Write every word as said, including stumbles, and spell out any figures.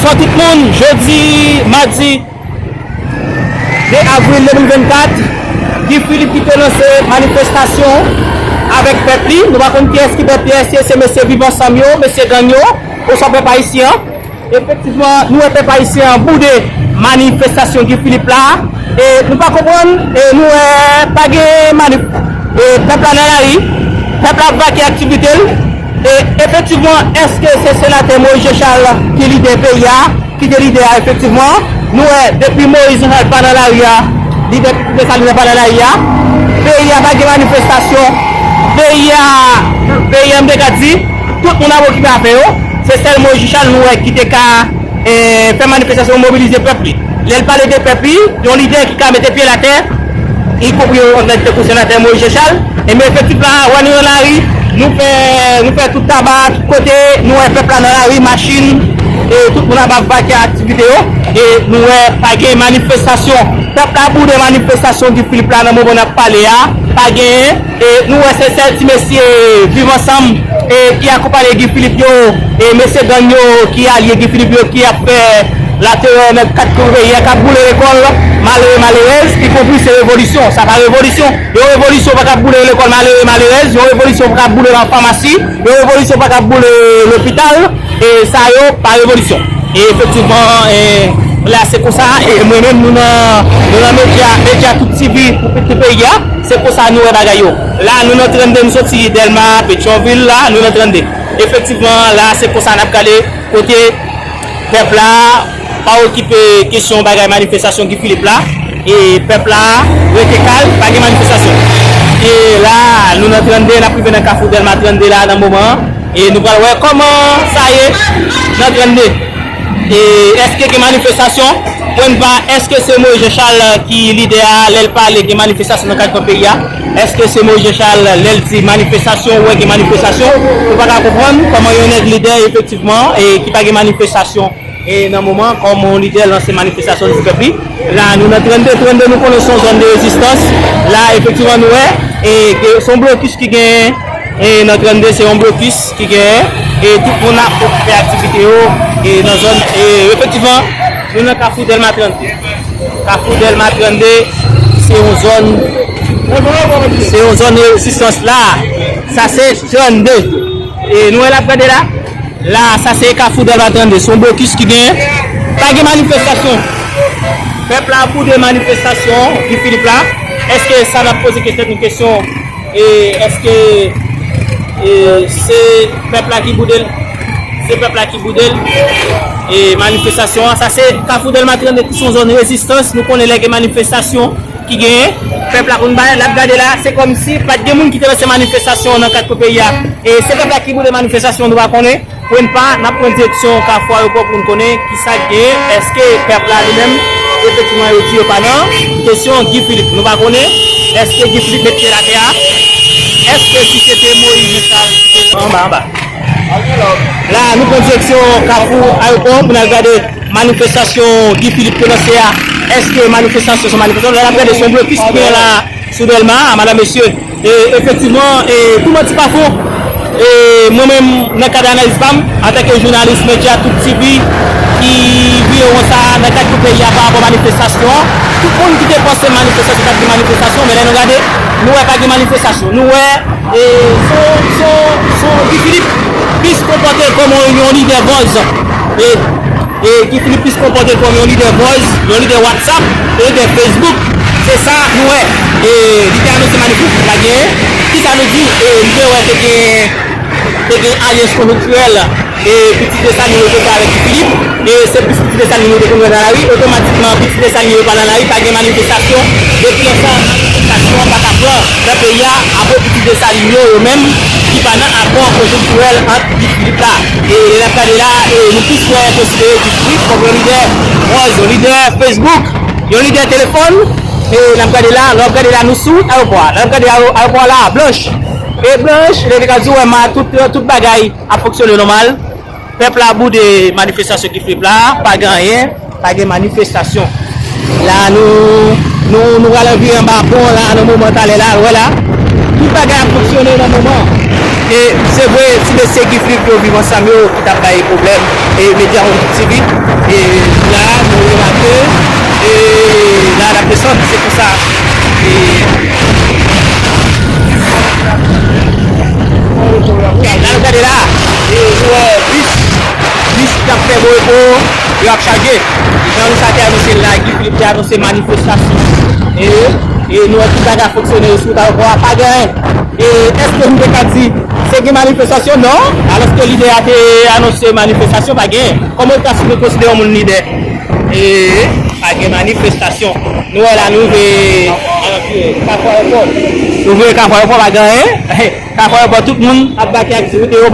Bonswa tout moun, jodi madi de avril de mil vennkat, Guy Philippe ki te lanse manifestasyon avèk pèp li. Nou pa konn kiyès ki pèp li, èske se mesye Viv Ansanm yo, mesye gang yo, oswa pèp ayisyen an. Efektivman, nou wè pèp ayisyen an boude manifestasyon Guy Philippe la. E nou pa konprann, e nou wè pa gen manif. E pèp la nan lari, pèp la ap vake aktivite l. E efektivman, èske se senatè Moïse Jean Charles ki lidè peyi a, ki te lidè a efektivman? Nou wè, depi Moïse Jean Charles pa nan lari a, lidè Ti Desalin nan pa nan lari a, peyi a pa gen manifestasyon, peyi a, peyi a, m te ka di, tout moun ap okipe afè yo. Se sèl Moïse Jean Charles nou wè ki te ka, eh, fè manifestasyon, mobilize pèp li. Lè l pale de pèp li, yon lidè ki ka mete pye l atè, ikonpri yon nèg tankou senatè Moïse Jean Charles. Ebyen efektif la, wè nou nan lari, nou fè, nou fè tout taba, tout kote, nou wè pèp la nan lari, machin, e tout moun ap ap vake aktivite yo, e nou wè pa gen manifestasyon. Pèp la boude manifestasyon Guy Philippe la nan moman n ap pale a, pa genyen. E nou wè se sèl ti mesye Viv Ansanm, e ki akonpaye Guy Philippe yo, e mesye gang yo ki alye Guy Philippe yo ki ap fè laterè nan kat kwen peyi a, k ap boule lekòl malere, malerèz, ikonpri se revolisyon. Sa pa revolisyon. Yon revolisyon pa ka boule lekòl malere, malerèz. Yon revolisyon pa ka boule lafamasi. Yon revolisyon pa ka boule lopital. E sa yo pa revolisyon. E efektivman, e, la se konsa, e mwen menm nou nan, nou nan medya, medya tout T V pou, pou peyi a, se konsa nou wè bagay yo. La nou nan trannde, nou soti Dèlma, Petyonvil la, nou nan trannde. Efektivman, la se konsa n ap gade kote pèp la pa okipe kesyon bagay manifestasyon Guy Philippe la. E pèp la rete kalm, pa gen manifestasyon. E la, nou nan trannde, n ap rive nan Kafou Dèlma trannde la nan moman an. E nou pral wè kòman sa ye nan trannde. E èske gen manifestasyon? Pwen ba, èske se Moïse Jean Charles ki lidè a, lè l pale gen manifestasyon nan kat kwen peyi a? Èske se Moïse Jean Charles, lè l di manifestasyon, ou wè gen manifestasyon? Nou pa ka konprann kòman yon nèg lidè efektivman, e ki pa gen manifestasyon e nan moman, kòm yon lidè lanse manifestasyon di pèp li. La, nou nan trannde, trannde nou konnen se yon zòn de rezistans. La, efektivman, nou wè, e, ke se yon blokis ki genyen, e nan trannde, se yon blokis ki genyen, e tout moun ap fè aktivite yo, e nan zòn, e efektivman, nou nan Kafou Dèlma trannde. Kafou Dèlma trannde, se yon zòn, se yon zòn de rezistans la. Sa se trannde. E nou wè l ap gade la? La, sa se Kafou Dèlma trannde, se yon blokis ki genyen. Pa gen manifestasyon. Pèp la boude manifestasyon Guy Philippe la. Èske sa n ap poze tèt nou kesyon, e èske, e, se pèp la ki boude l? Se pèp la ki boude l? E manifestasyon an, sa se Kafou Dèlma trannde ki se yon zòn rezistans. Nou konnen lè gen manifestasyon, ki genyen, pèp la konn bay, l ap gade la, se kòmsi pa t gen moun ki te lanse manifestasyon nan kat kwen peyi a. E se pèp la ki boule manifestasyon, nou pa konnen. Pwen pa, n ap pran direksyon Kafou Ayewopò pou n konnen kisa k genyen. Èske pèp la li menm, efektivman, yo di yo pa nan kesyon Guy Philippe? Nou pa konnen. Èske Guy Philippe met pye l atè a? Èske si se te Moïse Jean Charles, anba, anba. La, nou pran direksyon Kafou Ayewopò pou n al gade manifestasyon Guy Philippe te lanse a. Èske manifestasyon se yon manifestasyon? La, n ap gade, se yon blokis ki genyen la sou Dèlma a, madanm, mesye. E, efektivman, e, pou manti pa fo, e, mwen menm, nan kad analiz pa m, antanke jounalis medya tout T V ki vire won sa a nan kad tout peyi a pa rapò manifestasyon an, tout moun ki te panse manifestasyon, pa t gen manifestasyon, men lè nou gade, nou wè pa gen manifestasyon. Nou wè E, se, se, se Guy Philippe plis konpòte l kòm yon, yon lidè vòz. E, e Guy Philippe plis konpòte l kòm yon lidè vòz, yon lidè WhatsApp, yon lidè Facebook. Se sa nou wè. E, li te anonse manifestasyon pa genyen. Kisa nou di? E, li te wè te gen, te gen alyans konjonktirèl. E pitit Desalin yo te fè avèk Guy Philippe, e se plis pitit Desalin yo te konn wè nan lari, otomatikman pitit Desalin yo pa nan lari, pa gen manifestasyon. Depi lè sa, manifestasyon pa ka pran nan peyi a, akoz pitit Desalin yo, yo menm, ki pa nan akò konjonktirèl ant Guy Philippe la. E lè n ap gade la, e nou plis wè konsidere Guy Philippe kòm yon lidè wòz, yon lidè Facebook, yon lidè telefòn. E n ap gade la, lè w ap gade la, nou sou wout ayewopò a. Lè w ap gade ayewopò a la, blanch. E blanch, lè te ka di w wè ma tout, tout bagay ap fonksyone nòmal. Pèp la boude manifestasyon ki fèt la, pa gen anyen, pa gen manifestasyon. La, nou, nou, nou pral anvi anba pon la, nan moman talè la, wè la. Tout bagay ap fonksyone nan moman. E se vre, ti mesye ki flip yo viv ansanm yo, ki t ap bay pwoblèm. E medya Wonjou T V, e la, nou remake, e la, n ap desann, se konsa. E la, nou gade la, e nou wè bis, bis k ap fè Borepo, yo ap chaje. Jan nou sa te anonse la, Guy Philippe te anonse manifestasyon. E, e nou wè tout bagay fonksyone sou ta pa gen. E èske nou te ka di se gen manifestasyon? Non. Alòske lidè a te anonse manifestasyon, pa gen. Kòman ou ka konsidere yon moun lidè? E pa gen manifestasyon. Nou wè la, nou rive Kafou Ayewopò. Nou rive Kafou Ayewopò, pa gen anyen. Kafou Ayewopò, tout moun ap bake aktivite yo.